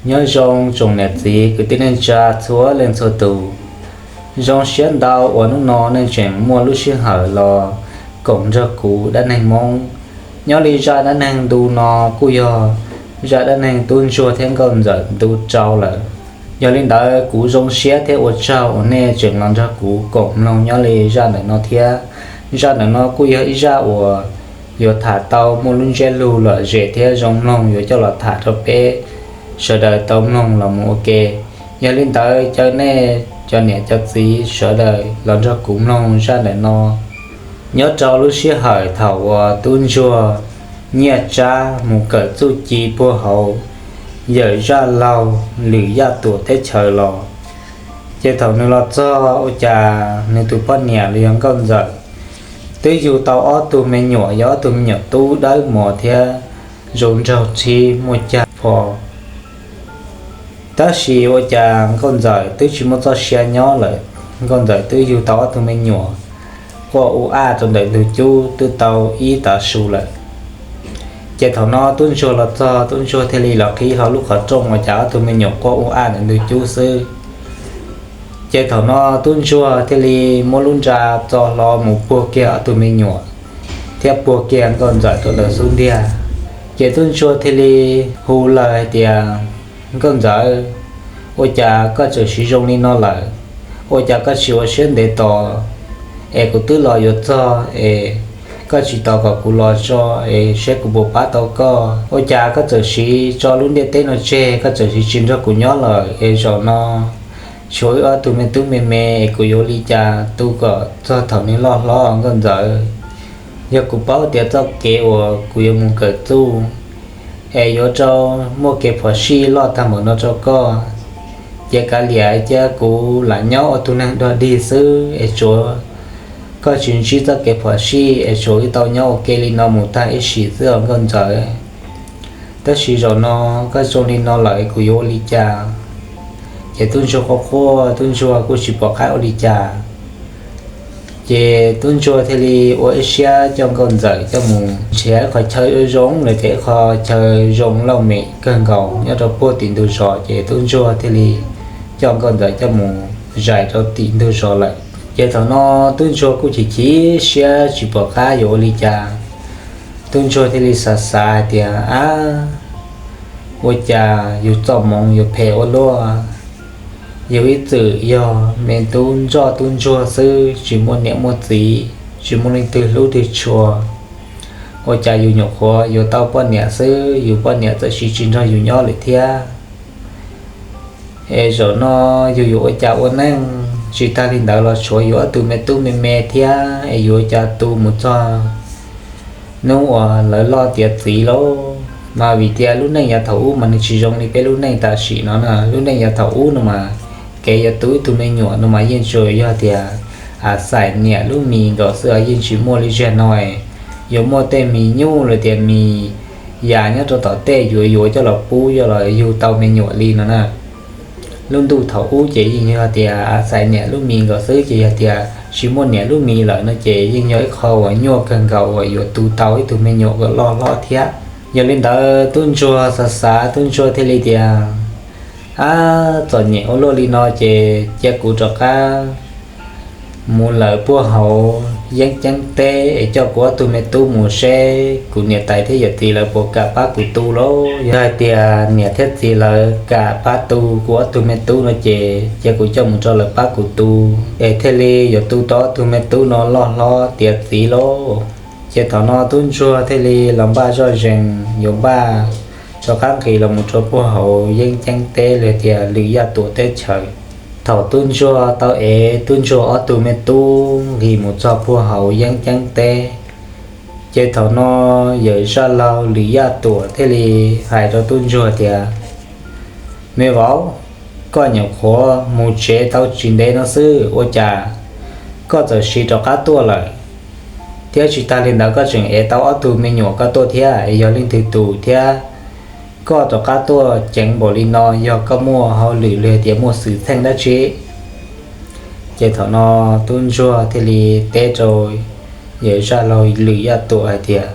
Nyob zoo tsoom niam txiv kwv tij neej tsa txhua leej txhua tus. Zoo siab ntau uas hnub no nej tseem muaj lub sij hawm los koom nrog kuv dab neeg Hmoob. Nyob li zaj dab neeg ntu no kuj yog zaj dab neeg tub ntsuag thiab nkauj ntxawm ntu rau lawm. Yog li ntawd kuv zoo siab thiab ua tsaug uas nej tseem los nrog kuv koom mloog nyob li zaj ntawm no thiab. Zaj ntawm no kuj yog ib zaj uas yuav tham tau muaj lub ntsiab lus lom zem thiab zoo mloog yuav coj los tham rau peb sawv daws tau mloog los mus ua ke. Yog li ntawd caw nej cov niam cov txiv sawv daws los nrog kuv mloog zaj ntawm no. Nyob rau lub sij hawm thaum uas tub ntsuag Nyiaj Tsab mus kawm txuj ci puag hauv Yawm Zaj Laug Lwm Yaj Tuam teb chaws los, ces thaum nws los txog ua cas nws tus poj niam los yog nkauj ntxawm twb yug tau ob tug me nyuam, yog ob tug me nyuam tub dawb mos thiab zoo nraug txhib muaj cag pho. Tab sis ua cas nkauj ntxawm twb tsis muaj txoj sia nyob lawm, nkauj ntxawm twb yug tau ob tug me nyuam quaj u aj rau ntawm ntug cub twb tau ib tav su lawm. Ces thaum no tub ntsuag los txog, tub ntsuag thiaj li los qhib hlo lub qhov rooj ua cas ob tug me nyuam quaj u aj ntawm ntug cub xwb. Ces thaum no tub ntsuag thiaj li muab lub nra txo hlo mus puag kiag ob tug me nyuam thiab puag kiag nkauj ntxawm rau ntawm xub ntiag. Ces tub ntsuag thiaj li hu lawm hais tias, Nkauj ntxawm, ua cas koj txawm siv zoo li no lawm? Ua cas koj tsis ua siab ntev tos es kuv twb los yuav txog es koj tsis tos kom kuv los tso es saib kuv puas pab tau koj? Ua cas koj txawm siv tso lub ntiaj teb no tseg, koj txawm siv tsis nrog kuv nyob lawm es zaum no tshuav wb ob tug me tub me me es kuv yuav ua li cas tu kom txog thaum nws loj hlob nkauj ntxawm? Yog kuv paub tias txoj kev uas kuv yuav mus kawm txuj es yuav rau muaj kev phom sij loj tag npaum no rau koj, ces kav liam cia kuv lam nyob ua tus neeg dog dig xwb es tsuav koj tsis ntsib txoj kev phom sij es tsuav wb tau nyob ua ke li no mus tag ib sim xwb os nkauj ntxawm. Tab sis zaum no koj zoo li no lawm kuv yuav ua li cas? Ces tub ntsuag quaj quaj, tub ntsuag kuj tsis pom qab ua li cas. Ces tub ntsuag thiaj li ua ib siab coj nkauj ntxawm coj mus nrhiav ib qhov chaw zoo zoo los tias ib qho chaw zoo lauj mem kawg nkaus nyob rau puag tim ntug zos, ces tub ntsuag thiaj li coj nkauj ntxawm coj mus zais rau tim ntug zos lawm. Ces thaum no tub ntsuag kuj chim chim siab tsis pom qab yuav ua li cas. Tub ntsuag thiaj li xav xav hais tias, Ab, ua cas yus txoj hmoov yuav phem ua luaj? Yus ib txwm yog me tub ntsoj tub ntsuag xwb, tsis muaj niam muaj txiv, tsis muaj leej twg hlub twg tshua. Ua cas yus nyuam qhuav yuav tau poj niam xwb, yus poj niam txawm siv tsis nrog yus nyob lawm thiab. Es zaum no yus yuav ua cas ua neej? Tsis tag li ntawd los tshuav yus ob tug me tub me me thiab, es yus ua cas tu mus txog hnub uas lawv loj tiav txiv lauj? Mas vim tias lub neej yav thaum ub mas nws tsis zoo li peb lub neej tam sim no na. Lub neej yav thaum ub no mas kev yuav tu ib tug me nyuam no mas yeej tsuas yog tias a xais niam lub mis nkaus xwb, yeej tsis muaj li zaum no yuav muaj tej mis nyuj los tias mis yas nyob rau tom tej yuav yuav coj los pub coj los yug tau me nyuam li no na. Lub ntuj thaum ub ces yeej yog tias a xais niam lub mis nkaus xwb, ces yog tias tsis muaj niam lub mis lawm no ces yeej yog ib qho uas nyuaj kawg nkaus uas yuav tu tau ib tug me nyuam kom loj hlob thiab. Yog li ntawd tub ntsuag xav xav, tub ntsuag thiaj li tias, Ab, txom nyem ua luaj li no ces cia kuv rov qab mus lawm puag hauv yeeb ceeb teb es coj kuv ob tug me tub mus seb kuv niam tais thiab yawm txiv lawv puas kam pab kuv tu lauj. Yog hais tias niam thiab txiv lawv kam pab tu kuv ob tug me tub no ces cia kuv coj mus rau lawv pab kuv tu, es thiaj li yuav tu tau ob tug me tub no loj hlob tiav txiv lauj. Ces thaum no tub ntsuag thiaj li los npaj zoj zees yuav npaj rov qab nqis los mus rau puag hauv yeeb ceeb teb los tias Lwm Yaj Tuam teb chaws. Thaum tub ntsuag tau ev tub ntsuag ob tug me tub nqis mus txog puag hauv yeeb ceeb teb, ces thaum no yawm zaj laug Lwm Yaj Tuam thiaj li hais rau tub ntsuag tias, Me vauv, koj nyuam qhuav mus tsev tau tsis ntev no xwb ua cas koj txawm siv rov qab tuaj lawm? Thiab tsis tag li ntawd koj tseem ev tau ob tug me nyuam koj tuaj thiab, es yog leej twg tus thiab koj rov qab tuaj ceev npaum li no, yog koj muaj hauj lwm los tias muaj xwm txheej dab tsi? Ces thaum no tub ntsuag thiaj li teb rau yawm zaj laug Lwm Yaj Tuam hais tias,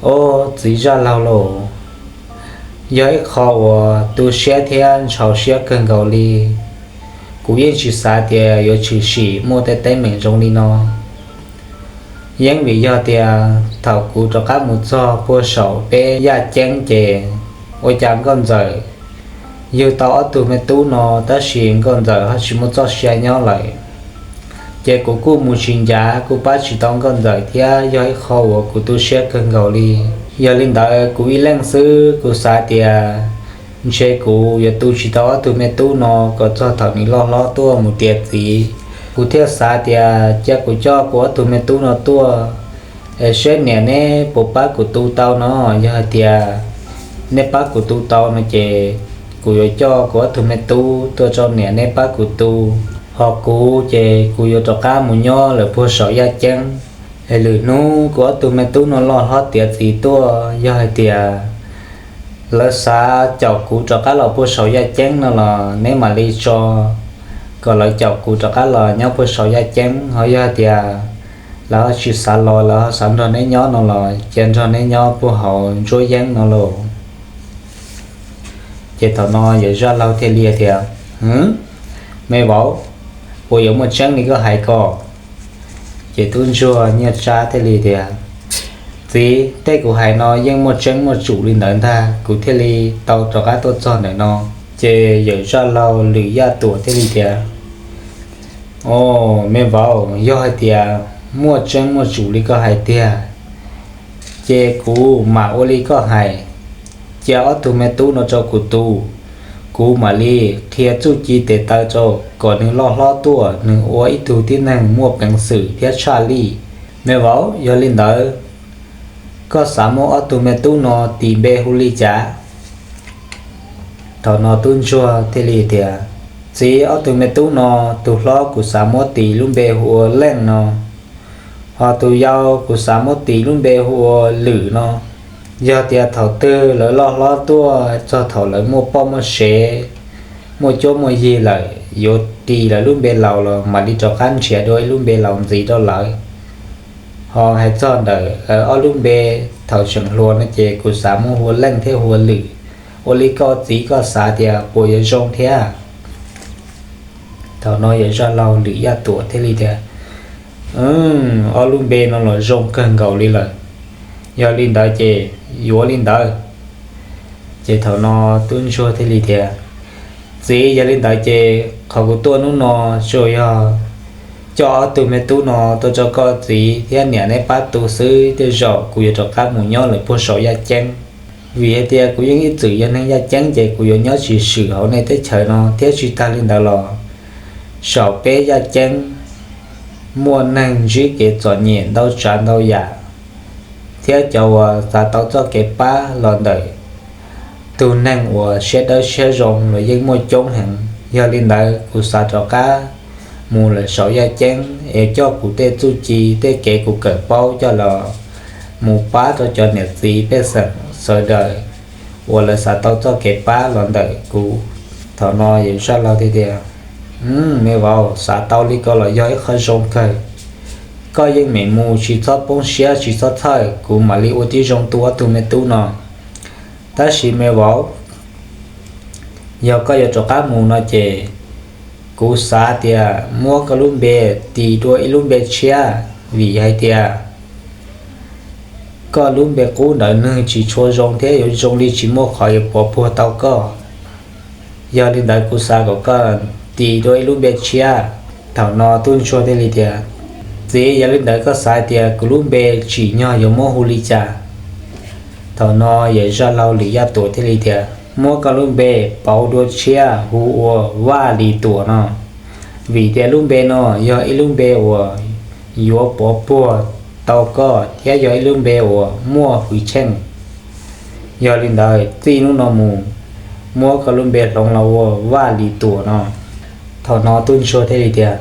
Ob, txiv zaj laug lauj, yog ib qho uas tu siab thiab ntxhov siab kawg nkaus li. Kuv yeej tsis xav tias yuav tshwm sim muaj tej teeb meem zoo li no. Yeej vim yog tias thaum kuv rov qab mus txog puag saum peb yaj ceeb ces ua cas nkauj ntxawm yug tau ob tug me tub no, tab sis nkauj ntxawm ho tsis muaj txoj sia nyob lawm. Ces kuv kuj mus tsis ncav, kuj pab tsis tau nkauj ntxawm thiab, yog ib qho uas kuv tu siab kawg nkaus li. Yog li ntawd kuv ib leeg xwb kuv xav tias ntshe kuv yuav tu tsis tau ob tug me tub no kom txog thaum nws loj hlob tuaj mus tiav txiv. Kuv thiaj xav tias cia kuv coj kuv ob tug me tub no tuaj, es seb niam neb puas pab kuv tu tau no. Yog hais tias neb pab kuv tu tau no ces kuv yuav coj kuv ob tug me tub tuaj rau niam neb pab kuv tu. Ho kuv ces kuv yuav rov qab mus nyob lawm puag saum yaj ceeb. Es lwm hnub kuv ob tug me tub no loj hlob tiav txiv tuaj, yog hais tias lawv xav caum kuv rov qab los puag saum yaj ceeb no los neb mam li tso kom lawv caum kuv rov qab los nyob puag saum yaj ceeb. Ho yog hais tias lawv ho tsis xav los, lawv ho xav nrog neb nyob no los cia nrog neb nyob puag hauv ntsuab yeeb no lauj. Ces thaum no yawm zaj laug thiaj li tias, Me vauv, puas yuav muaj tseeb li koj hais ko? Ces tub ntsuag Nyiaj Tsab thiaj li tias, Txiv, tej kuv hais no yeej muaj tseeb muaj tsum li ntawd ntag, kuv thiaj li tau rov qab tuaj txog ntawm no. Ces yawm zaj laug Lwm Yaj Tuam thiaj li tias, Au, me vauv, yog hais tias muaj tseeb muaj tsum li koj hais tiag, ces kuv mam ua li koj hais, cia ob tug me tub no rau kuv tu, kuv mam li qhia txuj ci tes taw rau kom nws loj hlob tuaj nws ua ib tug tib neeg muaj peev xwm thiab tshaj lij. Me vauv, yog li ntawd koj xav muab ob tug me tub no tis npe hu li cas? Thaum no tub ntsuag thiaj li tias, Txiv, ob tug me tub no, tus hlob kuv xav muab tis lub npe hu ua Leej no, ho tus yau kuv xav muab tis lub npe hu ua Lwm no. Yog tias thaum twg lawv loj hlob tuaj txog thaum lawv muaj poj muaj sev, muaj cuab muaj yig lawm, yuav tis lawv lub npe laus los mam li rov qab nrhiav dua ib lub npe laus ntxiv rau lawv. Ho hais txog ntawm lawv ob lub npe thaum tseem hluas no ces kuv xav muab hu ua Leej thiab hu ua Lwm. Ua li koj txiv koj xav tias puas yuav zoo thiab? Thaum no yawm zaj laug Lwm Yaj Tuam thiaj li tias, Ob lub npe no los zoo kawg nkaus li lawm. Yog li ntawd ces yuav li ntawd. Ces thaum no tub ntsuag thiaj li tias, Txiv, yog li ntawd ces qhov kuv tuaj hnub no tsuas yog coj ob tug me tub no tuaj rau koj txiv thiab niam neb pab tu xwb, tej zaum kuv yuav rov qab mus nyob lawm puag saum yaj ceeb. Vim hais tias kuv yeej ib txwm yog neeg yaj ceeb ces kuv yuav nyob tsis swm hauv nej teb chaws no, thiab tsis tag li ntawd los saum peb yaj ceeb muaj neeg ntsib kev txom nyem ntau tsav ntau yam, thiab cov uas xav tau txoj kev pab los ntawm tus neeg uas siab dawb siab zoo los yeej muaj coob heev. Yog li ntawd kuv xav rov qab mus lawm saum yaj ceeb es coj kuv tej txuj ci tej kev kuv kawm paub coj los mus pab rau cov niam txiv pej xeem sawv daws uas lawv xav tau txoj kev pab los ntawm kuv. Thaum no yawm zaj laug thiaj tias, Me vauv, xav tau li ko los yog ib qho zoo kawg. Koj yeej meem mus tsis txhob poob siab tsis txhob txhawj, kuv mam li ua tib zoo tu ob tug me tub no. Tab sis me vauv, yog koj yuav rov qab mus no ces kuv xav tias muab koj lub npe tis dua ib lub npe tshiab, vim hais tias koj lub npe qub ntawd nws tsis tshua zoo thiab yuav zoo li tsis muaj qhov yuav pov puag tau koj. Yog li ntawd kuv xav kom koj tis dua ib lub npe tshiab. Thaum no tub ntsuag thiaj li tias, Txiv, yog li ntawd koj xav tias kuv lub npe tsim nyog yuav muab hu li cas? Thaum no yawm zaj laug Lwm Yaj Tuam thiaj li tias, Muab koj lub npe pauv dua tshiab hu ua Vaj Lis Tuam no, vim tias lub npe no yog ib lub npe uas yuav pov puag tau koj thiab yog ib lub npe uas muaj hwj chim. Yog li ntawd txij hnub no mus muab koj lub npe hloov los ua Vaj Lis Tuam no. Thaum no tub ntsuag thiaj li tias,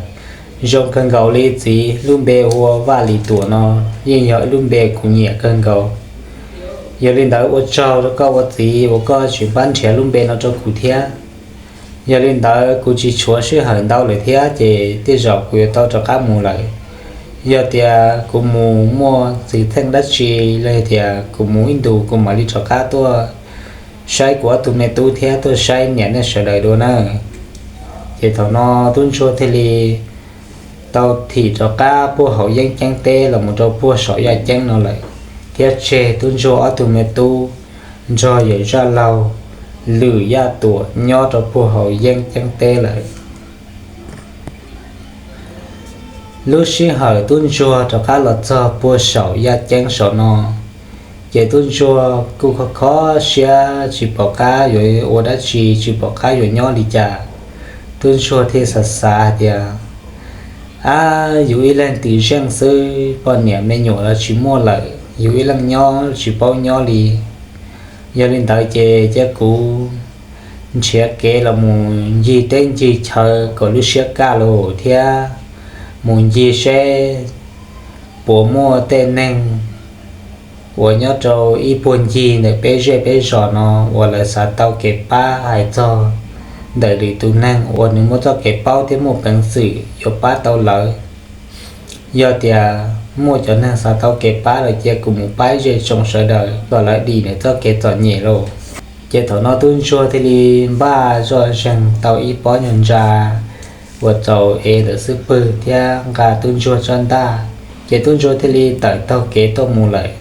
Zoo kawg nkaus li txiv, lub npe ua Vaj Lis Tuam no yeej yog ib lub npe kuv nyiam kawg nkaus. Yog li ntawd ua tsaug rau koj ua txiv uas koj tseem pab nrhiav lub npe no rau kuv thiab. Yog li ntawd kuv tsis tshuav sij hawm ntau lawm thiab ces tej zaum kuv yuav tau rov qab mus lawm. Yog tias kuv mus muaj xwm txheej dab tsi los yog tias kuv mus ib ntus kuv mam li rov qab tuaj saib kuv ob tug me tub thiab tuaj saib niam nej sawv daws dua na. Ces thaum no tub ntsuag thiaj li tau thim rov qab puag hauv yeeb ceeb teb los mus rau puag saum yaj ceeb no lawm, thiab tseg tub ntsuag ob tug me tub nrog yawm zaj laug Lwm Yaj Tuam nyob rau puag hauv yeeb ceeb teb lawm. Lub sij hawm tub ntsuag rov qab los txog puag saum yaj ceeb saum no, ces tub ntsuag kuj kho kho siab tsis pom qab yuav ua dab tsi, tsis pom qab yuav nyob li cas. Tub ntsuag thiaj xav xav hais tias, ab, yus ib leeg twm zeej xwb, poj niam me nyuam los tsis muaj lawm, yus ib leeg nyob tsis paub nyob li. Yog li ntawd ces cia kuv nrhiav kev los mus ncig teb ncig chaw kom lub siab kaj los thiab mus ncig seb puas muaj tej neeg uas nyob rau ib puag ncig ntawm peb zej peb zos no uas lawv xav tau kev pab hais txog ntawm lwm tus neeg uas nws muaj txoj kev paub thiab muaj peev xwm yuav pab tau lawv. Yog tias muaj cov neeg xav tau kev pab los cia kuv mus pab ze tsoo sawv daws kom lawv dim nws txoj kev txom nyem lauj. Ces thaum no tub ntsuag thiaj li npaj zoj zeeg tau ib pob nyuag ntsa uas txaus ev ntawm xub pwg thiab nqa tub ntsuag tsab ntaj, ces tub ntsuag thiaj li tawm taug kev tuaj mus lawm.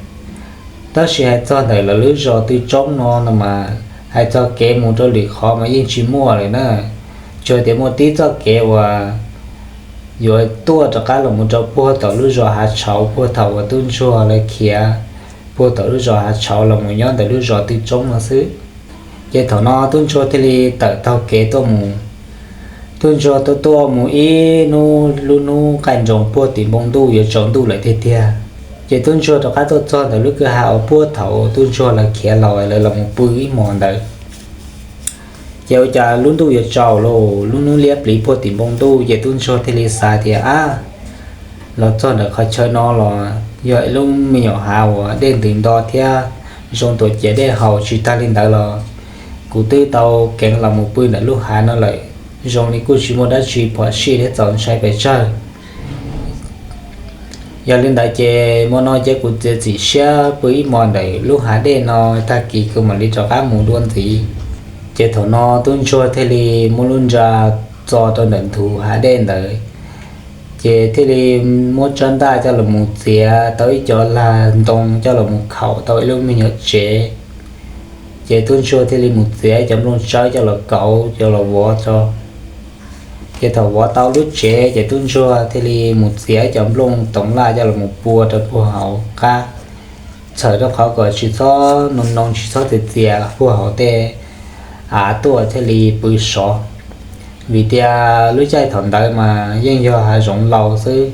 Tab sis hais txog ntawm lawv lub zos tw tsoob no no mas, hais txog kev mus rau lwm qhov mas yeej tsis muaj lawm na. Tsuas tias muaj tib txoj kev uas yuav tuaj rov qab los mus rau puag tom lub zos Hav Tshauv, puag thaum uas tub ntsuag lawv khiav puag tom lub zos Hav Tshauv los mus nyob ntawm lub zos tw tsoob no xwb. Ces thaum no tub ntsuag thiaj li tawm taug kev tuaj mus. Tub ntsuag tuaj tuaj mus ib hnub, lub hnub qaij nroos puag tim npoo ntuj yuav tsaus ntuj lawm tiag tiag. Ces tub ntsuag rov qab tuaj txog ntawm lub kwj ha uas puag thaum tub ntsuag lawv khiav los lawv los mus pw ib hmos ntawd. Ces ua cas lub ntuj yuav tsaus los lub hnub liab pliv puag tim npoo ntuj, ces tub ntsuag thiaj li xav tias, ab, los txog ntawm qhov chaw no los yog ib lub me nyuam hav uas dej ntws nto thiab zoo tuam ciav dej haus, tsis tag li ntawd los kuv twb tau keev los mus pw ntawm lub hav no lawm, zoo li kuj tsis muaj dab tsi phom sij thiab txaus ntshai pes tsawg. Yog li ntawd ces hmo no ces kuv txiav txim siab pw ib hmos ntawm lub hav dej no, tag kis kuv mam li rov qab mus dua ntxiv. Ces thaum no tub ntsuag thiaj li muab lub ntsa txo rau ntawm ntug hav dej ntawd, ces thiaj li muab tsab ntaj coj los mus txiav tau ib co lag ntoo coj los mus khaum tau ib lub me nyuam tsev. Ces tub ntsuag thiaj li mus txiav cov nplooj tsawb coj los kauv coj los vov tso. Ces thaum vov tau lub tsev ces tub ntsuag thiaj li mus txiav cov nplooj toov laj coj los mus pua rau puag hauv qab, txhawm rau qhov kom tsis txhob noo noo tsis txhob txias txias puag hauv tej av tuaj thiaj li pw sov. Vim tias lub caij thaum ntawd mas yeej yog hav zoov laus xwb,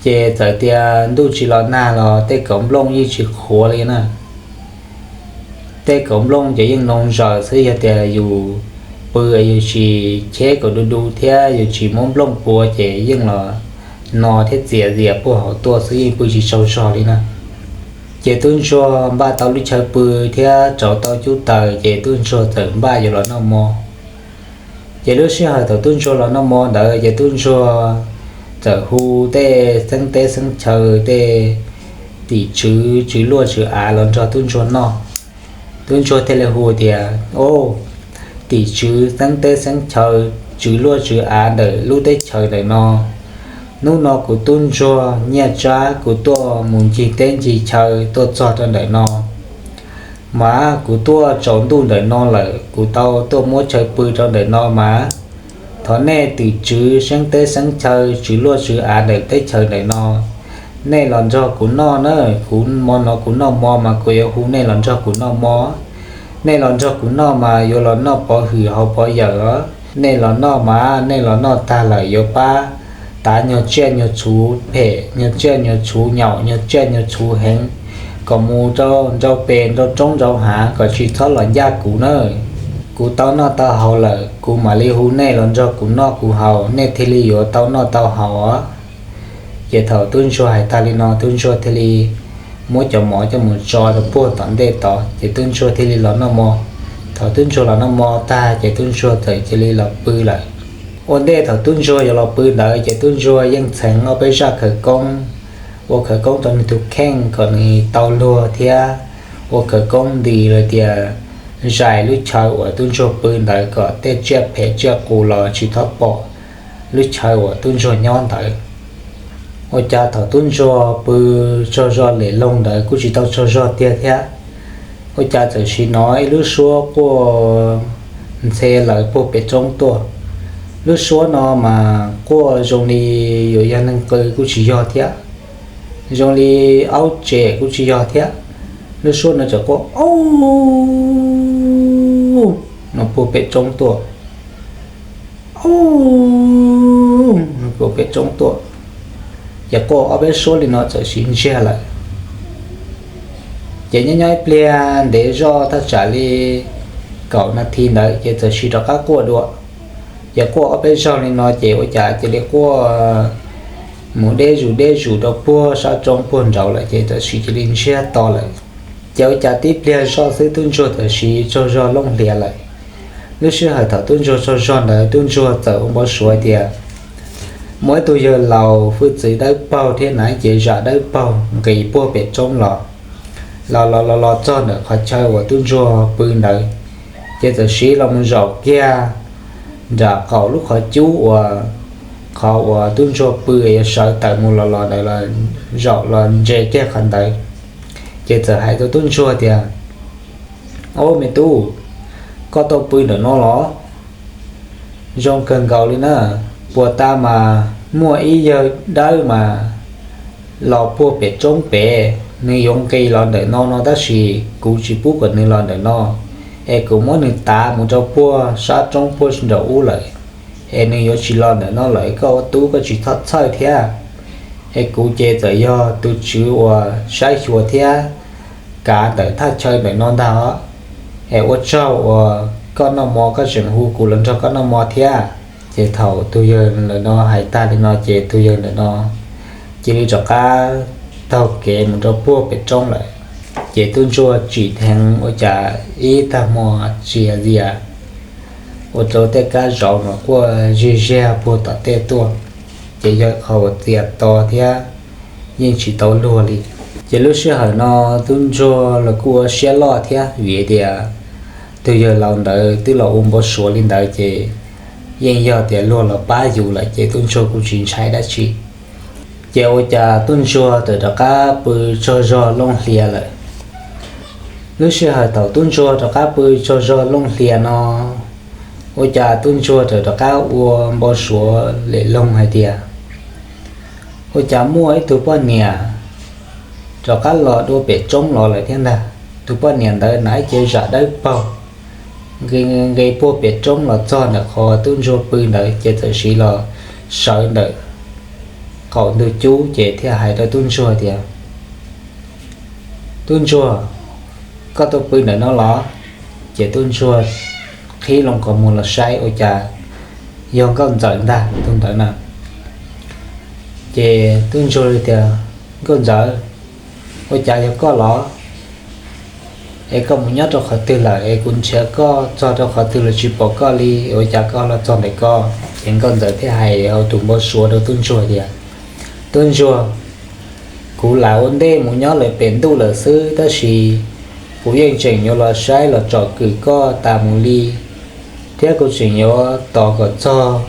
ces txawm tias ntuj tsis los nag los tej kauv nplooj yeej tsis qhuav li na. Tej kauv nplooj ces yeej noo zaws xwb, yog tias yus pw yus tsis cheb kom du du thiab yus tsis muab nplooj pua ces yeej los no thiab txias zias puag hauv tuaj xwb, yeej pw tsis tsaug zog li na. Ces tub ntsuag npaj tau lub chaw pw thiab rauv tau cub taws ces tub ntsuag txawm npaj yuav los noj mov. Ces lub sij hawm thaum tub ntsuag los noj mov ntawd ces tub ntsuag txawm hu tej xeeb teb xeeb chaw, tej tim tswv tswv luaj tswv av los nrog tub ntsuag noj. Tub ntsuag thiaj li hu tias, o, tim tswv xeeb teb xeeb chaw, tswv luaj tswv av ntawm lub teb chaws ntawm no, hnub no kuv tub ntsuag Nyiaj Tsab kuv tuaj mus ncig teb ncig chaw tuaj txog rau ntawm no, mas kuv tuaj tsaus ntuj ntawm no lawm, kuv tau tuaj muab chaw pw rau ntawm no mas, thov nej tim tswv xeeb teb xeeb chaw, tswv luaj tswv av ntawm teb chaws ntawm no, nej los nrog kuv noj na. Kuv hmo no kuv noj mov mas kuv yuav hu nej los nrog kuv noj mov. Nej los nrog kuv noj mas yuav los noj pov hwm hauv pov yawm os. Nej los noj mas nej los noj tag lawm yuav pab tav nyuag tsiaj nyuag txhu phem, nyuag tsiaj nyuag txhu nyaum, nyuag tsiaj nyuag txhu heev, kom mus rau nrau pes nrau roob nrau hav kom tsis txhob los ncaj kuv na. Kuv tau noj tau haus lawm kuv mam li hu nej los nrog kuv noj kuv haus, nej thiaj li yuav tau noj tau haus os. Ces thaum tub ntsuag hais tag li no tub ntsuag thiaj li muab cov mov coj mus tso rau puag tom ntej tod ces tub ntsuag thiaj li los noj mov. Thaum tub ntsuag los noj mov tag ces tub ntsuag txawm cia li los pw lawm. Ua ntej thaum tub ntsuag yuav los pw ntawd ces tub ntsuag yeej txheev ob peb zaj khawv koob, ua khawv koob rau nws tus kheej kom nws tau luag thiab ua khawv koob ntis los tias zais lub chaw uas tub ntsuag pw ntawd kom tej tsiaj phem tsiaj qus los tsis txhob pom lub chaw uas tub ntsuag nyob ntawd. Ua cas thaum tub ntsuag pw tsaug zog lem loog ntawd kuj tsis tau tsaug zog tiag thiab, ua cas txawm sim hnov ib lub suab quaj ntxhe lawv puag pem roob tuaj. Lub suab no mas quaj zoo li yuav yog neeg qw kuj tsis yog thiab, zoo li aub tsev kuj tsis yog thiab. Lub suab no txawm quaj au no puag pem roob tuaj, au no puag pem roob tuaj. Ces quaj ob peb suab li no txawm sim ntsiag lawm. Ces nyob nyob ib pliag ntev zoj thaj tsam li kaum nas this ntawd ces txawm sim rov qab quaj dua. Ces quaj ob peb zaug li no ces ua cas cia li quaj mus deb zus deb zus rau puag sab roob puag nraud lawm ces txawm sim cia li ntsiag to lawm. Ces ua cas tib pliag zoj xwb tub ntsuag txawm sim tsaug zog looj hlias lawm. Lub sij hawm thaum tub ntsuag tsaug zog ntawd tub ntsuag txawm ua npau suav tias muaj ib tug yawg laus hwj txwv dawb paug thiab hnav cev zam dawb paug nqis puag pem roob los, los los los los txog ntawm qhov chaw uas tub ntsuag pw ntawd, ces txawm sim los mus zaum kiag nram qaum lub qhov cub uas, qhov uas tub ntsuag pw yuav sawv tawm mus los los ntawd, zaum los ntsia kiag qhov ntawd, ces txawm hais rau tub ntsuag tias, Au me tub, koj tau pw ntawm no los? Zoo kawg nkaus li na, puag ta mas muaj ib yawg dawb mas los puag pem roob pem, nws yuav nqis los ntawm no no tab sis kuv tsis pub kom nws los ntawm no, es kuv muab nws tav mus rau puag sab roob puag nraum ub lawm, es nws yuav tsis los ntawm no lawm, koj ua tub koj tsis txhob txhawj thiab. Es kuv ces txawm yog tus tswv uas saib xyuas thiab kav ntawm thaj chaw ntawm no ntag os. Es ua tsaug uas koj noj mov koj tseem hu kuv los nrog koj noj mov thiab. Ces thaum tus yawg ntawm no hais tag li no ces tus yawg ntawm no cia li rov qab taug kev mus rau puag pem roob lawm. Ces tub ntsuag tsim dheev ua cas ib tag hmo txias zias, ua rau tej kab zauv mas quaj zij ziag puag tom tej tuaj, ces yog qhov uas txias to thiab yeej tsis tau luag li. Ces lub sij hawm no tub ntsuag los kuj ua siab loj thiab vim tias tus yawg laus ntawd twb los ua npau suav li ntawd ces yeej yog tias luag los pab yus lawm ces tub ntsuag kuj tsis ntshai dab tsi. Ces ua cas tub ntsuag txawm rov qab pw tsaug zog looj hlias lawm. Lub sij hawm thaum tub ntsuag rov qab pw tsaug zog looj hlias no, ua cas tub ntsuag txawm rov qab ua npau suav lem loog hais tias, ua cas muaj ib tug poj niam rov qab los dua pem roob los lawm thiab ntag. Tus poj niam ntawd hnav ib cev zam dawb paug, nqis nqis puag pem roob los txog ntawm qhov tub ntsuag pw ntawd ces txawm sim los sawv ntawm qaum ntug cub ces thiaj hais rau tub ntsuag tias, Tub ntsuag, koj tuaj pw ntawm no los? Ces tub ntsuag qhib loo qhov muag los saib ua cas yog nkauj ntxawm ntag tus ntawd na. Ces tub ntsuag tias, Nkauj ntxawm, ua cas yog koj los? Es koj mus nyob rau qhov twg lawm es kuv nrhiav koj txog rau qhov twg los tsis pom koj li, ua cas koj los txog ntawm ko? Ces nkauj ntxawm thiaj hais ua tus npau suav rau tub ntsuag tias, Tub ntsuag, kuv lam ua ntej mus nyob lawm pem ntuj lawm xwb tab sis kuv yeej tseem yuav los saib los tsom kwm koj tas mus li, thiab kuv tseem yuav tos kom txog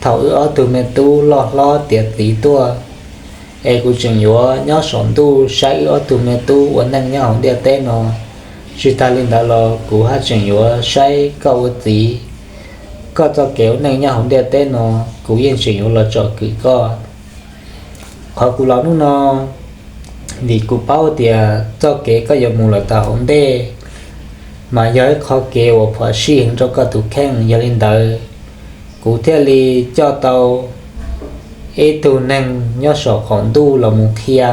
thaum wb ob tug me tub loj hlob tiav txiv tuaj, es kuv tseem yuav nyob saum ntuj saib wb ob tug me tub ua neej nyob hauv ntiaj teb no. Tsis tas li ntawd los kuv haj tseem yuav saib koj ua txiv, koj txoj kev ua neej nyob hauv ntiaj teb no, kuv yeej tseem yuav los tsom kwm koj. Qhov kuv los hnub no, vim kuv paub tias txoj kev koj yuav mus lawm tom hauv ntej mas yog ib qho kev uas phom sij heev rau koj tus kheej, yog li ntawd kuv thiaj li coj tau ib tug neeg nyob saum qaum ntuj los mus qhia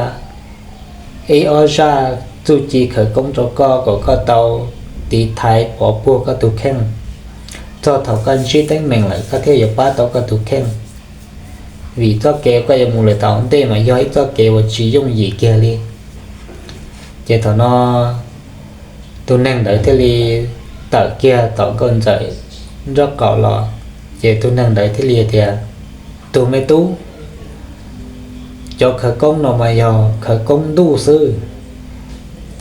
ib ob zaj txuj ci khawv koob rau koj kom koj tau tiv thaiv pov puag koj tus kheej. Txog thaum koj ntsib teeb meem lawm koj thiaj yuav pab tau koj tus kheej. Vim txoj kev koj yuav mus lawm tom hauv ntej mas yog ib txoj kev uas tsis yooj yim kiag li. Ces thaum no tus neeg ntawd thiaj li tawm kiag tom nkauj ntxawm nraub qaum los, ces tus neeg ntawd thiaj li tias, Tus me tub, cov khawv koob no mas yog khawv koob ntuj xwb,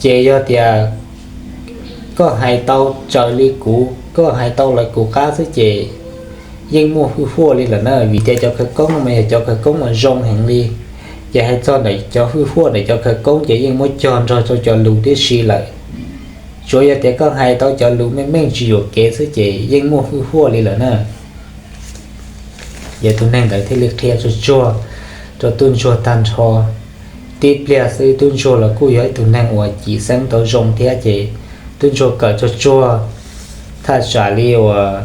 ces yog tias Koj hais tau raws li kuv, koj hais tau lawv kuv qab xwb ces yeej muaj hwj huaj li lawm na, vim tias cov khawv koob no mas yog cov khawv koob uas zoo heev li. Ces hais txog ntawm cov hwj huaj ntawm cov khawv koob ces yeej muab cog nrog rau cov lus tib si lawm. Tsuav yog tias koj hais tau cov lus meej meej tsis yuam kev xwb ces yeej muaj hwj huaj li lawm na. Ces tus neeg ntawd thiaj li qhia tsuag tsuag rau tub ntsuag tag nrho. Tib pliag xwb tub ntsuag los kuj yog ib tug neeg uas cim xeeb tau zoo thiab ces tub ntsuag kawm tsuag tsuag, thaj tsam li uas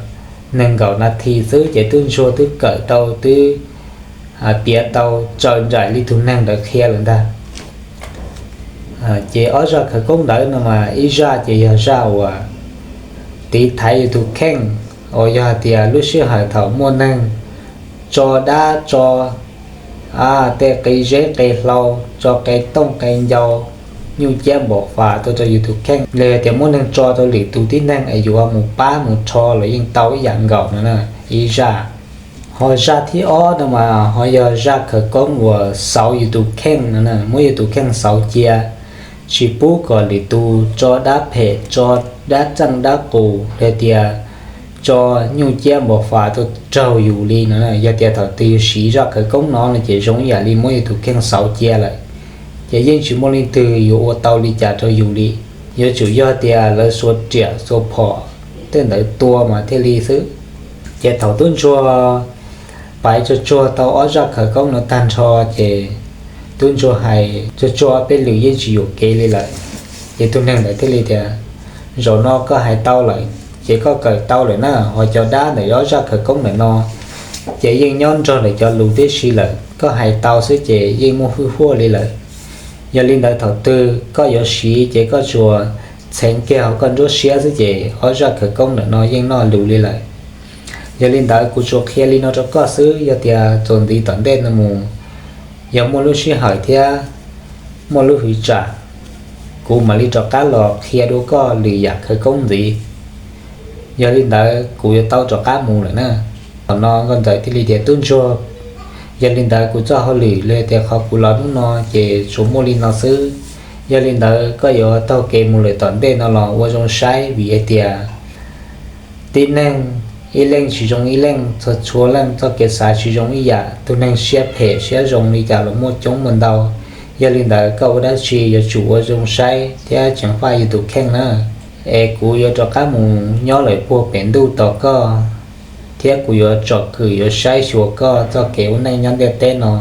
nees nkaum nas this xwb ces tub ntsuag twb kawm tau twb piav tau raws nraim li tus neeg ntawd qhia lawm ntag. Ces ob zaj khawv koob ntawd no mas ib zaj ces yog zaj uas tiv thaiv yus tus kheej, uas yog hais tias lub sij hawm thaum muaj neeg tso dab tso tej qe zeb qe hlau, tso qe tooj qe ncau, nyuj ciab npam fas tuaj rau yus tus kheej, los yog tias muaj neeg tso rau lwm tus tib neeg es yus mus pab mus rho los yeej tau ib yam nkaus no na, ib zaj. Ho zaj thib ob no mas ho yog zaj khawv koob uas xauv yus tus kheej no na, muab yus tus kheej xauv cia, tsis pub kom lwm tus tso dab phem, tso dab txeej dab qus, los tias tso nyuj ciab npam fas tuaj raug yus li no. Yog tias thaum twg yus siv zaj khawv koob no no ces zoo ib yam li muab yus tus kheej xauv cia lawm, ces yeej tsis muaj leej twg yuav ua tau li cas rau yus li. Yuav tsum yog tias lawv xuas riam xuas phom tej ntawd tua mas thiaj li xwb. Ces thaum tub ntsuag piav tsuag tsuag tau ob zaj khawv koob no tag nrho ces tub ntsuag hais tsuag tsuag ob peb lwm yeej tsis yuam kev li lawm. Ces tus neeg ntawd thiaj li tias, zaum no koj hais tau lawm ces koj kawm tau lawm na, ho cov dab ntawm ob zaj khawv koob ntawm no ces yeej nyob nrog ntawm cov lus tib si lawm, koj hais tau xwb ces yeej muaj hwj huaj li lawm. Yog li ntawd thaum twg koj yuav siv ces koj tsuas txheev kiag hauv koj nruab siab xwb ces ob zaj khawv koob ntawm no yeej noj lus li lawm. Yog li ntawd kuv tsuas qhia li no rau koj xwb, yog tias txuas ntxiv tom ntej no mus, yog muaj lub sij hawm thiab muaj lub hwv tsam, kuv mam li rov qab los qhia dua koj lwm yam khawv koob ntxiv. Yog li ntawd kuv yuav tau rov qab mus lawm na. Thaum no nkauj ntxawm thiaj li tias, tub ntsuag, yog li ntawd kuv txoj hauj lwm los tias qhov kuv los hnub no ces tsuas muaj li no xwb. Yog li ntawd koj yuav taug kev mus lawm tom ntej no los ua zoo saib, vim hais tias tib neeg ib leej tsis zoo ib leej, txhua txhua leej txoj kev xav tsis zoo ib yam. Tus neeg siab phem siab zoo li cas los muaj coob muaj ntau. Yog li ntawd koj ua dab tsi yuav tsum ua zoo saib thiab ceev faj yus tus kheej na. Es kuv yuav rov qab mus nyob lawm puag pem ntuj tos koj, thiab kuv yuav tsom kwm yuav saib xyuas koj txoj kev ua neej nyob ntiaj teb no,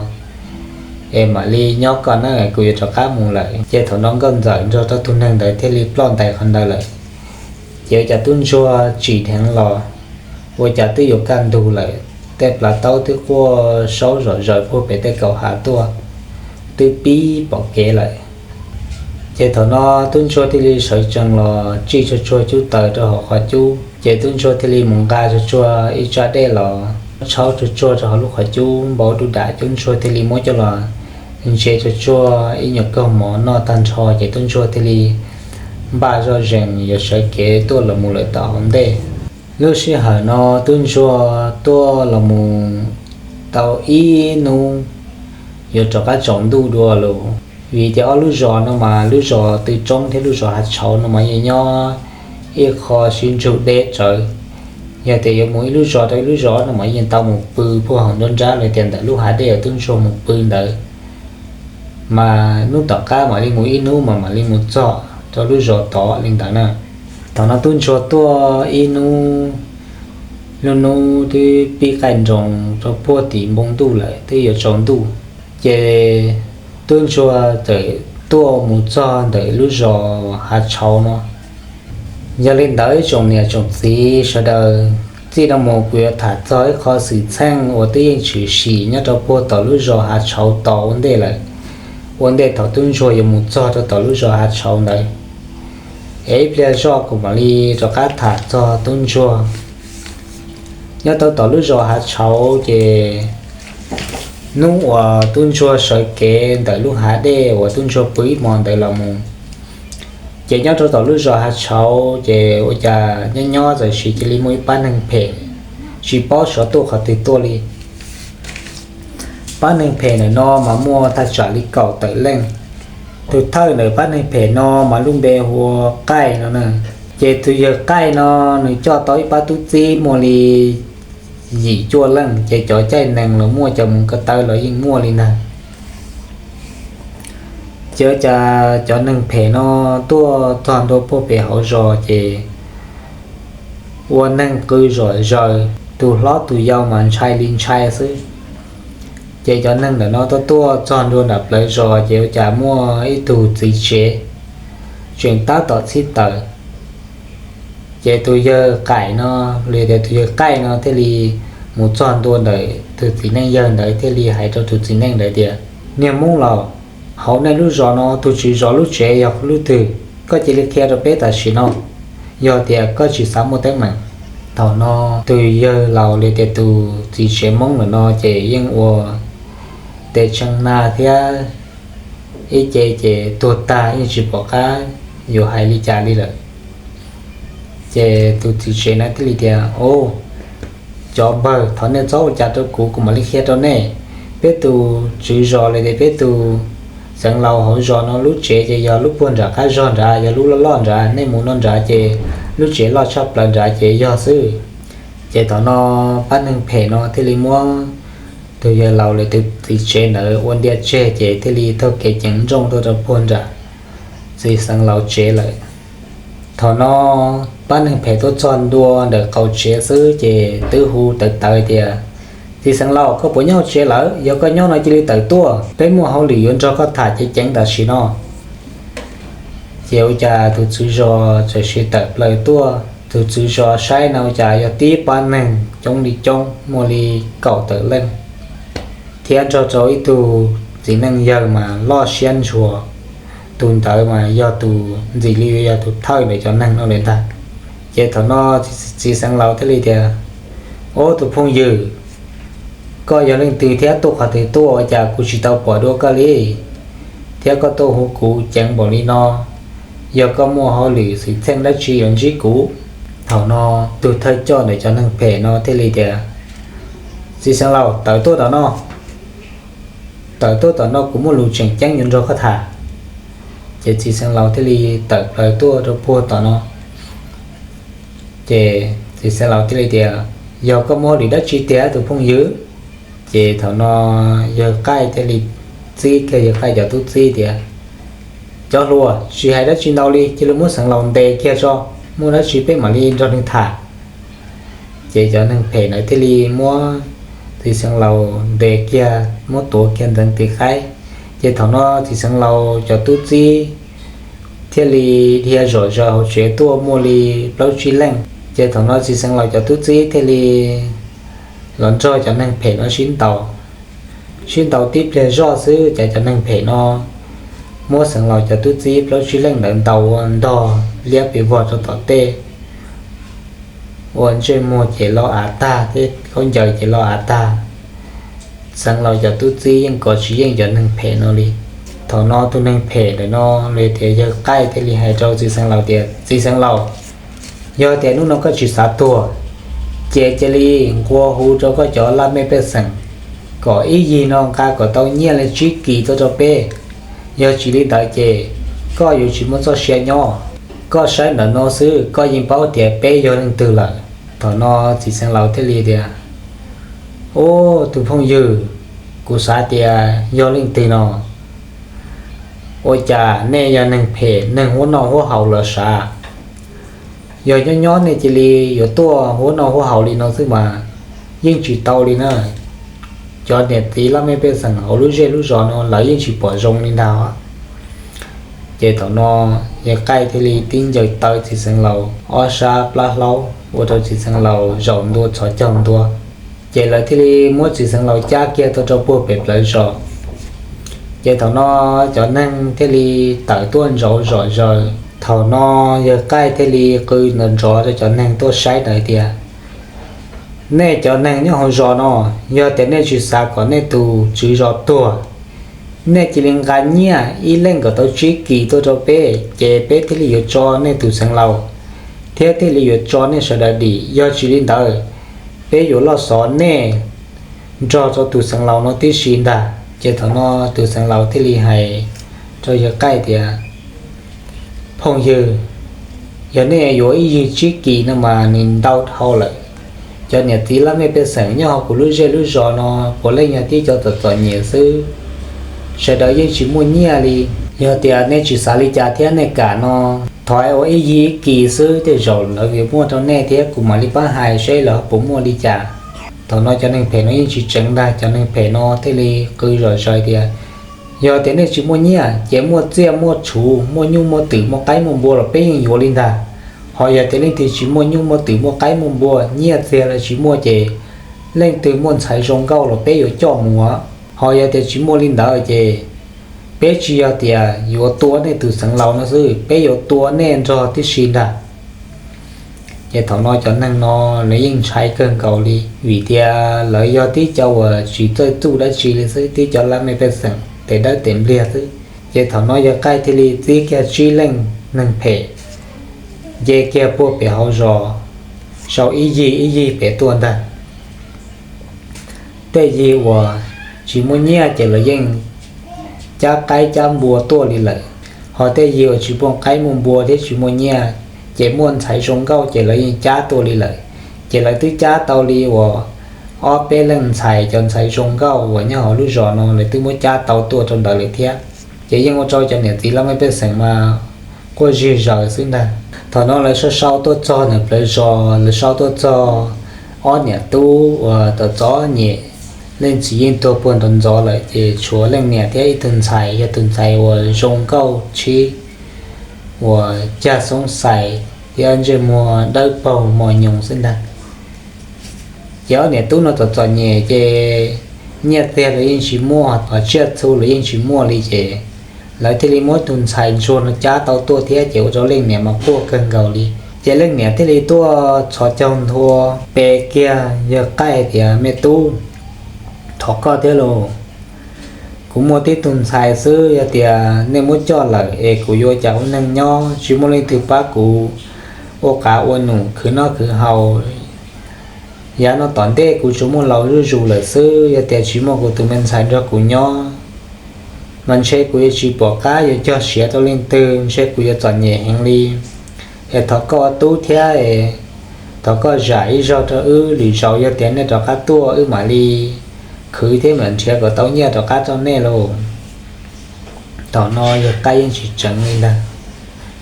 es mam li nyob koj na, kuv yuav rov qab mus lawm. Ces thaum no nkauj ntxawm nrog rau tus neeg ntawd thiaj li ploj ntais qhov ntawd lawm. Ces ua cas tub ntsuag tsim dheev los, ua cas twb yuav kaj ntug lawm, tej plav taub twb quaj saub zom zaws puag pem tej kaum hav tuaj, twb pib pom kev lawm. Ces thaum no tub ntsuag thiaj li sawv tsees los tsij tsuag tsuag cub taws rau hauv qhov cub, ces tub ntsuag thiaj li mus nqa tsuag tsuag ib tsab dej los tshauv tsuag tsuag rau hauv lub qhov cub npau dub dam, tub ntsuag thiaj li muab coj los ntse tsuag tsuag ib nyuag kaug mov noj tag nrho, ces tub ntsuag thiaj li npaj zoj zees yuav sawv kev tuaj los mus lawm tom hauv ntej. Lub sij hawm no tub ntsuag tuaj los mus tau ib hnub, yuav rov qab tsaus ntuj dua lawm, vim tias ob lub zos no mas lub zos Tw Tsoob thiab lub zos Hav Tshauv no mas yeej nyob ib qho sib ntsug deb tsawv. Yog tias yuav mus ib lub zos rau ib lub zos no mas yeej tau mus pw puag hauv nruab nrab los tias ntawm lub hav dej uas tub ntsuag mus pw ntawd, mas hnub tom qab mam li mus ib hnub mas mam li mus txog rau lub zos tod li ntawd na. Thaum no tub ntsuag tuaj ib hnub, lub hnub twb pib qaij nroos rau puag tim npoo ntuj lawm twb yuav tsaus ntuj, ces tub ntsuag txawm tuaj mus txog ntawm lub zos Hav Tshauv no. Yog li ntawd ib tsoom niam tsoom txiv sawv daws, txij no mus kuv yuav tham txog ib qho xwm txheej uas twb yeej tshwm sim nyob rau puag tom lub zos Hav Tshauv tod ua ntej lawm, ua ntej thaum tub ntsuag yuav mus txog rau tom lub zos Hav Tshauv ntawd. Es ib pliag zoj kuv mam li rov qab tham txog tub ntsuag. Nyob rau tom lub zos Hav Tshauv ces hnub uas tub ntsuag sawv kev ntawm lub hav dej uas tub ntsuag pw ib hmo ntawd los mus, ces nyob rau tom lub zos Hav Tshauv ces ua cas nyob nyob txawm sis cia li muaj ib pab neeg phem tsis paub xyov tuaj qhov twg tuaj li. Pab neeg phem ntawm no mas muaj thaj tsam li kaum tawm leej. Tus thawj ntawm pab neeg phem no mas lub npe hu ua Qaij no na. Ces tus yawg qaij no nws coj tau ib pab tub txib muaj li yim cuaj leej, ces cov caij nees los muaj, cov mus ko taw los yeej muaj li ntag. Ces ua cas cov neeg phem no tuaj txog ntua puag pem hauv zos ces ua neeg qw zom zaws, tus hlob tus yau mas ntshai li ntshai xwb. Ces cov neeg ntawm no tuaj tuaj txog ntua nram plawv zos ces ua cas muaj ib tug txiv tsev tseem tab tom txhib taws. Ces tus yawg qaij no, los tias tus yawg qaij no thiaj li mus txog ntua ntawm tus txiv neej yawg ntawd thiaj li hais rau tus txiv neej ntawd tias, Niag Hmoob laus, hauv nej lub zos no tus tswv zos lub tsev yog lub twg? Koj cia li qhia rau peb tam sim no, yog tias koj tsis xav muaj teeb meem. Thaum no tus yawg laus los tias tus txiv tsev Hmoob ntawm no ces yeej ua tes tshee na thiab ib ce ces tuag tag yeej tsis pom qab yuav hais li cas li lawm. Ces tus txiv tsev na thiaj li tias, Au, cov npawg, thov nej txhob ua cas rau kuv, kuv mam li qhia rau nej. Peb tus tswv zos los tias peb tus xeev laus hauv zos no lub tsev ces yog lub puag nram qab zog nrad, yog lub loj loj nrad, nej mus no nrad ces lub tsev loj tshaj plaws nrad ces yog xwb. Ces thaum no pab neeg phem no thiaj li muab tus yawg laus los tus txiv tsev ntawd ua ntia tseg ces thiaj li taug kev ceev nrooj tuaj rau puag nram txiv xeev laus tsev lawm. Thaum no pab neeg phem tuaj txog ntua ntawm qaum tsev xwb ces twb hu tawv tawv tias, Txiv xeev laus, koj puas nyob hauv tsev lawm? Yog koj nyob no cia li tawm tuaj, peb muaj hauj lwm yuav nrog koj tham ceev ceev tam sim no. Ces ua cas tus tswv zos txawm sim tawm plaws tuaj, tus tswv zos saib no ua cas yog tib pab neeg coob li coob muaj li kaum tawm leej, thiab nrog rau ib tug txiv neej yawg mas loj siab ntshua. Tus ntawd mas yog tus ntxim li yog tus thawj ntawm cov neeg no li ntag. Ces thaum no txiv xeev laus thiaj li tias, Au, tus phooj ywg, koj yog leej twg thiab tuaj qhov twg tuaj ua cas kuv tsis tau pom dua koj li? Thiab koj tuaj hu kuv ceev npaum li no, yog koj muaj hauj lwm xwm txheej dab tsi yuav ntsib kuv? Thaum no tus thawj coj ntawm cov neeg phem no thiaj li tias, Txiv xeev laus, tawm tuaj tom no, tawm tuaj tom no, kuv muaj lus tseem ceeb yuav nrog koj tham. Ces txiv xeev laus thiaj li tawm plaws tuaj rau puag tom no. Ces txiv xeev laus thiaj li tias, Yog koj muaj hauj lwm dab tsi tiag tus phooj ywg? Ces thaum no yawg qaij thiaj li txib kiag yawg qaij cov tub txib tias, Cov hluas, tsis hais dab tsi ntau li, cia li muab xeev laus ntes kiag tso, muaj dab tsi peb mam li nrog nws tham. Ces cov neeg phem ntawd thiaj li muab txiv xeev laus ntes kiag, muab tuav kiag ntxeev tis qaib. Ces thaum no txiv xeev laus cov tub txib thiaj li dhia zom zaws hauv tsev tuaj muaj li plaub tsib leej. Ces thaum no txiv xeev laus cov tub txib thiaj li los nrog cov neeg phem no sib ntaus. Sib ntaus tib pliag zoj xwb ces cov neeg phem no muab xeev laus cov tub txib plaub tsib leej ntawd ntaus ua ntog liab pes vog rau tom tej, ua ntsej muag ces lo av tag thiab khaub ncaws ces lo av tag. Xeev laus cov tub txib yeej kov tsis yeej cov neeg phem no li. Thaum no tus neeg phem ntawm no los tias yawg qaij thiaj li hais rau txiv xeev laus tias, Txiv xeev laus, yog tias hnub no koj tsis xav tuag, ces cia li nqua hu rau koj cov laj mej pej xeem kom ib yig no nqa kom tau nyiaj li tsib kis tuaj rau peb. Yog tsis li ntawd ces koj yuav tsis muaj txoj sia nyob. Koj saib ntawm no xwb koj yeej paub tias peb yog leej twg lawm. Thaum no txiv xeev laus thiaj li tias, Ub, tus phooj ywg, kuv xav tias yog leej twg no? Ua cas nej yog neeg phem neeg huab noj huab haus los sav? Yog nyob nyob nej cia li yuav tuaj huab noj huab haus li no xwb mas yeej tsis tau li na. Cov niam txiv laj mej pej xeem hauv lub zej lub zos no lawv yeej tsis pom zoo li ntag. Ces thaum no yawg qaij thiaj li tib ncaws taw txiv xeev laus ob sab plab hlaub ua rau txiv xeev laus zaum ntua txhos caug ntua. Ces lawv thiaj li muab txiv xeev laus cab kiag tuaj rau puag pem plawv zos. Ces thaum no cov neeg thiaj li tawm tuaj ntsauv zom zaws. Thaum no yawg qaij thiaj li qw nrov nrov rau cov neeg tuaj saib ntawd tias, Nej cov neeg nyob hauv zos no, yog tias nej tsis xav kom nej tus tswv zos tuag, nej cia li nqa nyiaj ib leeg kom tau tsib kis tuaj rau peb, ces peb thiaj li yuav tso nej tus xeev laus, thiab thiaj li yuav tso nej sawv daws dim. Yog tsis li ntawd, peb yuav loj xov nej nrog rau tus xeev laus no tib si ntag. Ces thaum no tus xeev laus thiaj li hais rau yawg qaij tias, Phooj ywg, Yog nej yuav ib yig tsib kis no mas nws ntau dhau lawm. Cov niam txiv laj mej pej xeem nyob hauv kuv lub zej lub zos no puav leej yog tib cov txom txom nyem xwb, sawv daws yeej tsis muaj nyiaj li. Yog tias nej tsis xav li cas thiab nej kam no, thov ua ib yig ib kis xwb tej zaum lawv yuav muaj rau nej thiab kuv mam li pab hais seb lawv puas muaj li cas. Thaum no cov neeg phem no yeej tsis tseev ntag, cov neeg phem no thiaj li qw zom zaws tias, yog tias nej tsis muaj nyiaj ces muaj txiaj muaj txhuv, muaj nyuj muaj twm, muaj qaib muaj npua los peb yeej yuav li ntag. Ho yog tias leej twg tsis muaj nyuj muaj twm, muaj qaib muaj npua, nyiaj txiag los tsis muaj ces leej twg muaj ntxhais zoo nkauj los peb yuav coj mus. Ho yog tias tsis muaj li ntawd ces peb tsis yog tias yuav tua nej tus xeev laus no xwb, peb yuav tua nej nrog tib si ntag. Ces thaum no cov neeg no lawv yeej ntshai kawg nkaus li, vim tias lawv yog tib cov uas tsis txawj txuj dab tsi li xwb, tib cov laj mej pej xeem tes dawb tes npliag xwb. Ces thaum no yawg Qaij thiaj li txib kiag tsib leej neeg phem, nce kiag puag pem hauv zos, sau ib yig ib yig pem tuaj ntag. Tej yig uas tsis muaj nyiaj ces lawv yeej cab qaib cab npua tuaj li lawm. Ho tej yig uas tsis muaj qaib muaj npua thiab tsis muaj nyiaj, ces muaj ntxhais zoo nkauj ces lawv yeej cab tuaj li lawm. Ces lawv twb cab tau li uas ob peb leej ntxhais, cov ntxhais zoo nkauj uas nyob hauv lub zos no lawv twb muab cab tau tuaj rau ntawd lawm thiab. Ces yeej ua rau cov niam txiv laj mej pej xeem mas quaj zig zaws xwb ntag. Thaum no lawv sau sau tuaj txog ntawm plawv zos, lawv sau tuaj txog ob niam tub uas txom txom nyem, leej txiv yeej tuag puag nrov ntxov lawm, ces tshuav leej niam thiab ib tug ntxhais, yog tus ntxhais uas zoo nkauj tshib, uas cag xoob xais thiab ntsej muag dawb paug mos nyoos xwb ntag. Ces ob niam tub no txom txom nyem ces nyiaj txiag los yeej tsis muaj, ho tsiaj txhu los yeej tsis muaj li ces lawv thiaj li muab tus ntxhais ntsuag no cab tau tuaj thiab ces ua rau leej niam mas quaj kawg nkaus li. Ces leej niam thiaj li tuaj txhos caug nthua pe kiag yawg Qaij tias, me tub, thov koj thiab lauj, kuv muaj tib tug ntxhais xwb, yog tias nej muab coj lawm es kuv yuav ua cas ua neej nyob, tsis muaj leej twg pab kuv ua qav ua num khwv noj khwv haus. Yav no tom ntej kuv tsuas muaj laus zuj zus lawm xwb, yog tias tsis muaj kuv tus me ntxhais nrog kuv nyob mas ntshe kuv yuav tsis pom qab yuav cog siav rau leej twg, ntshe kuv yuav txom nyem heev li. Es thov koj ua tub thiab, thov koj zam ib zaug rau wb, lwm zaus yog tias nej rov qab tuaj wb mam li khwv thiab mam nrhiav kom tau nyiaj rov qab rau nej lauj. Thaum no yawg Qaij yeej tsis tseev li ntag,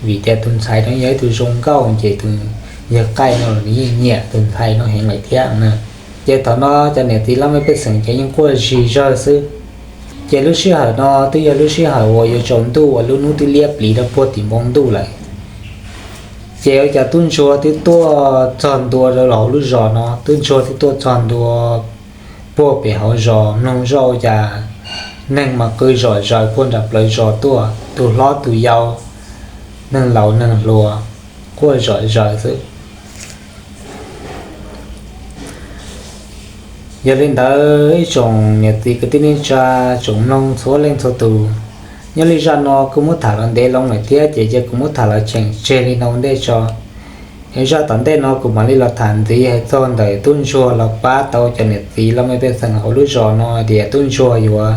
vim tias tus ntxhais no yog ib tug zoo nkauj ces tus yawg Qaij no los nws yeej nyiam tus ntxhais no heev lawm thiab na. Ces thaum no cov niam txiv laj mej pej xeem ces yeej quaj zig zawg xwb. Ces lub sij hawm no twb yog lub sij hawm uas yuav tsaus ntuj uas lub hnub twb liab pliv rau puag tim npoo ntuj lawm. Ces ua cas tub ntsuag twb tuaj txog ntua rau hauv lub zos no, tub ntsuag twb tuaj txog ntua puag pem hauv zos, mloog zoj ua cas neeg mas qw zom zaws puag nram plawv zos tuaj, tus hlob tus yau, neeg laus neeg hluas, quaj zom zaws xwb. Yog li ntawd ib tsoom niam txiv kwv tij neej tsa, tsoom mloog txhua leej txhua tus, nyob li zaj no kuj muab tham los ntev loo lawm thiab ces cia kuv muab tham los tseem tseg li no ua ntej tso. Es zaj tom ntej no kuv mam li los tham ntxiv hais txog ntawm tub ntsuag los pab tau cov niam txiv laj mej pej xeem hauv lub zos no tias tub ntsuag yuav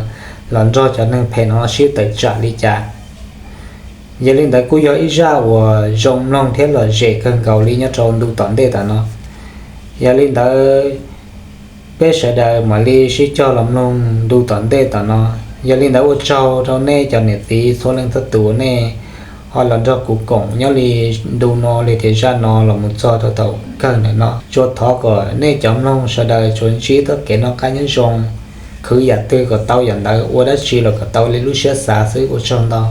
los nrog cov neeg phem no sib tawm tsam li cas. Yog li ntawd kuj yog ib zaj uas zoo mloog thiab lom zem kawg nkaus li nyob rau ntu tom ntej tom no. Yog li ntawd peb sawv daws mam li sib cog los mloog ntu tom ntej tom no. Yog li ntawd ua tsaug rau nej cov niam txiv txhua leej txhua tus nej ho los nrog kuv koom nyob li ntu no li tias zaj no los mus txog rau thaum kawg ntawm no. Tsuas thov kom nej cov mloog sawv daws tsuas ntsib txoj kev noj qab nyob zoo, khwv yam twg kom tau yam ntawd, ua dab tsi los kom tau li lub siab xav xwb, ua tsaug ntau.